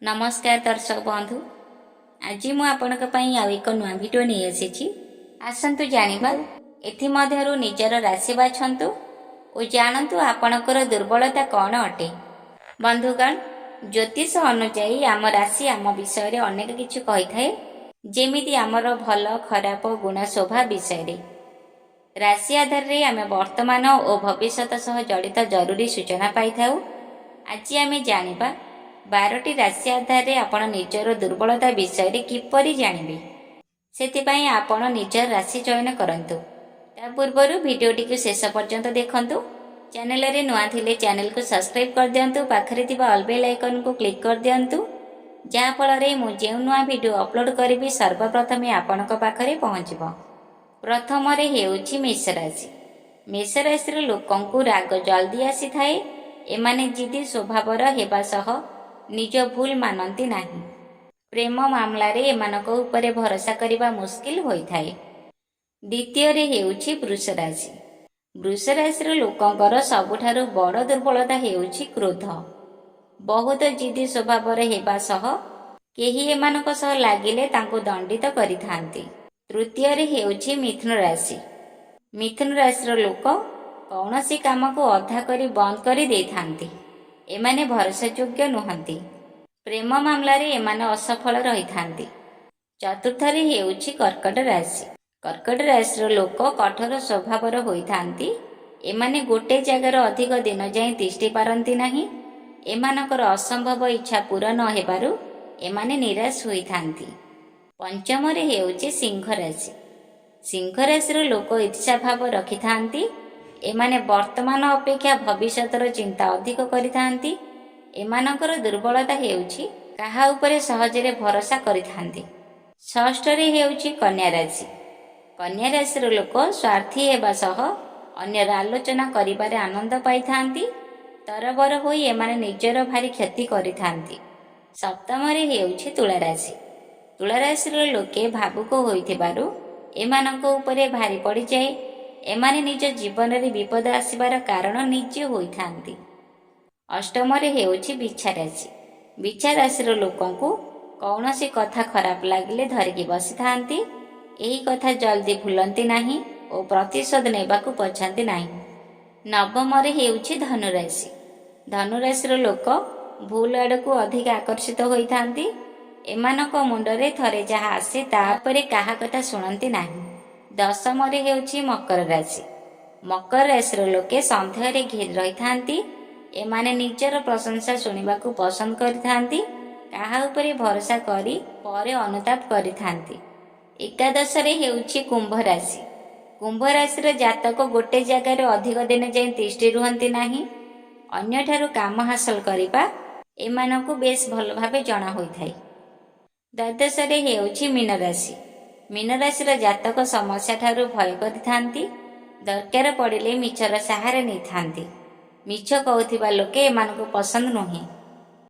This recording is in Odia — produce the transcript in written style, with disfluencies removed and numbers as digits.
ନମସ୍କାର ଦର୍ଶକ ବନ୍ଧୁ, ଆଜି ମୁଁ ଆପଣଙ୍କ ପାଇଁ ଆଉ ଏକ ନୂଆ ଭିଡ଼ିଓ ନେଇ ଆସିଛି। ଆସନ୍ତୁ ଜାଣିବା, ଏଥିମଧ୍ୟରୁ ନିଜର ରାଶି ବାଛନ୍ତୁ ଓ ଜାଣନ୍ତୁ ଆପଣଙ୍କର ଦୁର୍ବଳତା କ'ଣ ଅଟେ। ବନ୍ଧୁଗଣ, ଜ୍ୟୋତିଷ ଅନୁଯାୟୀ ଆମ ରାଶି ଆମ ବିଷୟରେ ଅନେକ କିଛି କହିଥାଏ, ଯେମିତି ଆମର ଭଲ ଖରାପ ଗୁଣ ସ୍ୱଭାବ ବିଷୟରେ। ରାଶି ଆଧାରରେ ଆମେ ବର୍ତ୍ତମାନ ଓ ଭବିଷ୍ୟତ ସହ ଜଡ଼ିତ ଜରୁରୀ ସୂଚନା ପାଇଥାଉ। ଆଜି ଆମେ ଜାଣିବା, 12ଟି ରାଶି ଆଧାରରେ ଆପଣ ନିଜର ଦୁର୍ବଳତା ବିଷୟରେ କିପରି ଜାଣିବେ। ସେଥିପାଇଁ ଆପଣ ନିଜର ରାଶି ଚୟନ କରନ୍ତୁ। ତା ପୂର୍ବରୁ ଭିଡ଼ିଓଟିକୁ ଶେଷ ପର୍ଯ୍ୟନ୍ତ ଦେଖନ୍ତୁ। ଚ୍ୟାନେଲରେ ନୂଆ ଥିଲେ ଚ୍ୟାନେଲକୁ ସବସ୍କ୍ରାଇବ୍ କରିଦିଅନ୍ତୁ। ପାଖରେ ଥିବା ଅଲ୍ ବେଲ୍ ଆଇକନ୍କୁ କ୍ଲିକ୍ କରିଦିଅନ୍ତୁ, ଯାହାଫଳରେ ମୁଁ ଯେଉଁ ନୂଆ ଭିଡ଼ିଓ ଅପଲୋଡ଼ କରିବି, ସର୍ବପ୍ରଥମେ ଆପଣଙ୍କ ପାଖରେ ପହଞ୍ଚିବ। ପ୍ରଥମରେ ହେଉଛି ମେଷ ରାଶି। ମେଷ ରାଶିର ଲୋକଙ୍କୁ ରାଗ ଜଲ୍ଦି ଆସିଥାଏ। ଏମାନେ ଜିଦି ସ୍ୱଭାବର ହେବା ସହ ନିଜ ଭୁଲ ମାନନ୍ତି ନାହିଁ। ପ୍ରେମ ମାମଲାରେ ଏମାନଙ୍କ ଉପରେ ଭରସା କରିବା ମୁସ୍କିଲ ହୋଇଥାଏ। ଦ୍ୱିତୀୟରେ ହେଉଛି ବୃଷ ରାଶି। ବୃଷ ରାଶିର ଲୋକଙ୍କର ସବୁଠାରୁ ବଡ଼ ଦୁର୍ବଳତା ହେଉଛି କ୍ରୋଧ। ବହୁତ ଜିଦି ସ୍ୱଭାବର ହେବା ସହ କେହି ଏମାନଙ୍କ ସହ ଲାଗିଲେ ତାଙ୍କୁ ଦଣ୍ଡିତ କରିଥାନ୍ତି। ତୃତୀୟରେ ହେଉଛି ମିଥୁନ ରାଶି। ମିଥୁନ ରାଶିର ଲୋକ କୌଣସି କାମକୁ ଅଧା କରି ବନ୍ଦ କରି ଦେଇଥାନ୍ତି। ଏମାନେ ଭରସାଯୋଗ୍ୟ ନୁହନ୍ତି। ପ୍ରେମ ମାମଲାରେ ଏମାନେ ଅସଫଳ ରହିଥାନ୍ତି। ଚତୁର୍ଥରେ ହେଉଛି କର୍କଟ ରାଶି। କର୍କଟ ରାଶିର ଲୋକ କଠୋର ସ୍ୱଭାବର ହୋଇଥାନ୍ତି। ଏମାନେ ଗୋଟେ ଜାଗାରେ ଅଧିକ ଦିନ ଯାଏଁ ତିଷ୍ଠି ପାରନ୍ତି ନାହିଁ। ଏମାନଙ୍କର ଅସମ୍ଭବ ଇଚ୍ଛା ପୂରା ନ ହେବାରୁ ଏମାନେ ନିରାଶ ହୋଇଥାନ୍ତି। ପଞ୍ଚମରେ ହେଉଛି ସିଂହ ରାଶି। ସିଂହ ରାଶିର ଲୋକ ଈର୍ଷା ଭାବ ରଖିଥାନ୍ତି। ଏମାନେ ବର୍ତ୍ତମାନ ଅପେକ୍ଷା ଭବିଷ୍ୟତର ଚିନ୍ତା ଅଧିକ କରିଥାନ୍ତି। ଏମାନଙ୍କର ଦୁର୍ବଳତା ହେଉଛି କାହା ଉପରେ ସହଜରେ ଭରସା କରିଥାନ୍ତି। ଷଷ୍ଠରେ ହେଉଛି କନ୍ୟା ରାଶି। କନ୍ୟା ରାଶିର ଲୋକ ସ୍ୱାର୍ଥୀ ହେବା ସହ ଅନ୍ୟର ଆଲୋଚନା କରିବାରେ ଆନନ୍ଦ ପାଇଥାନ୍ତି। ତରବର ହୋଇ ଏମାନେ ନିଜର ଭାରି କ୍ଷତି କରିଥାନ୍ତି। ସପ୍ତମରେ ହେଉଛି ତୁଳା ରାଶି। ତୁଳା ରାଶିର ଲୋକେ ଭାବୁକ ହୋଇଥିବାରୁ ଏମାନଙ୍କ ଉପରେ ଭାରି ପଡ଼ିଯାଏ। ଏମାନେ ନିଜ ଜୀବନରେ ବିପଦ ଆସିବାର କାରଣ ନିଜେ ହୋଇଥାନ୍ତି। ଅଷ୍ଟମରେ ହେଉଛି ବିଛା ରାଶି। ବିଛା ରାଶିର ଲୋକଙ୍କୁ କୌଣସି କଥା ଖରାପ ଲାଗିଲେ ଧରିକି ବସିଥାନ୍ତି। ଏହି କଥା ଜଲ୍ଦି ଭୁଲନ୍ତି ନାହିଁ ଓ ପ୍ରତିଶୋଧ ନେବାକୁ ପଛାନ୍ତି ନାହିଁ। ନବମରେ ହେଉଛି ଧନୁରାଶି। ଧନୁରାଶିର ଲୋକ ଭୁଲ ଆଡ଼କୁ ଅଧିକ ଆକର୍ଷିତ ହୋଇଥାନ୍ତି। ଏମାନଙ୍କ ମୁଣ୍ଡରେ ଥରେ ଯାହା ଆସେ, ତାପରେ କାହା କଥା ଶୁଣନ୍ତି ନାହିଁ। ଦଶମରେ ହେଉଛି ମକର ରାଶି। ମକର ରାଶିର ଲୋକେ ସନ୍ଦେହରେ ଘେରି ରହିଥାନ୍ତି। ଏମାନେ ନିଜର ପ୍ରଶଂସା ଶୁଣିବାକୁ ପସନ୍ଦ କରିଥାନ୍ତି। କାହା ଉପରେ ଭରସା କରି ପରେ ଅନୁତାପ କରିଥାନ୍ତି। ଏକାଦଶରେ ହେଉଛି କୁମ୍ଭ ରାଶି। କୁମ୍ଭ ରାଶିର ଜାତକ ଗୋଟେ ଜାଗାରେ ଅଧିକ ଦିନ ଯାଏଁ ତିଷ୍ଠି ରୁହନ୍ତି ନାହିଁ। ଅନ୍ୟଠାରୁ କାମ ହାସଲ କରିବା ଏମାନଙ୍କୁ ବେଶ ଭଲ ଭାବେ ଜଣା ହୋଇଥାଏ। ଦ୍ୱାଦଶରେ ହେଉଛି ମୀନ ରାଶି। ମୀନ ରାଶିର ଜାତକ ସମସ୍ୟା ଠାରୁ ଭୟ କରିଥାନ୍ତି। ଦରକାର ପଡ଼ିଲେ ମିଛର ସାହାରା ନେଇଥାନ୍ତି। ମିଛ କହୁଥିବା ଲୋକେ ଏମାନଙ୍କୁ ପସନ୍ଦ ନୁହେଁ।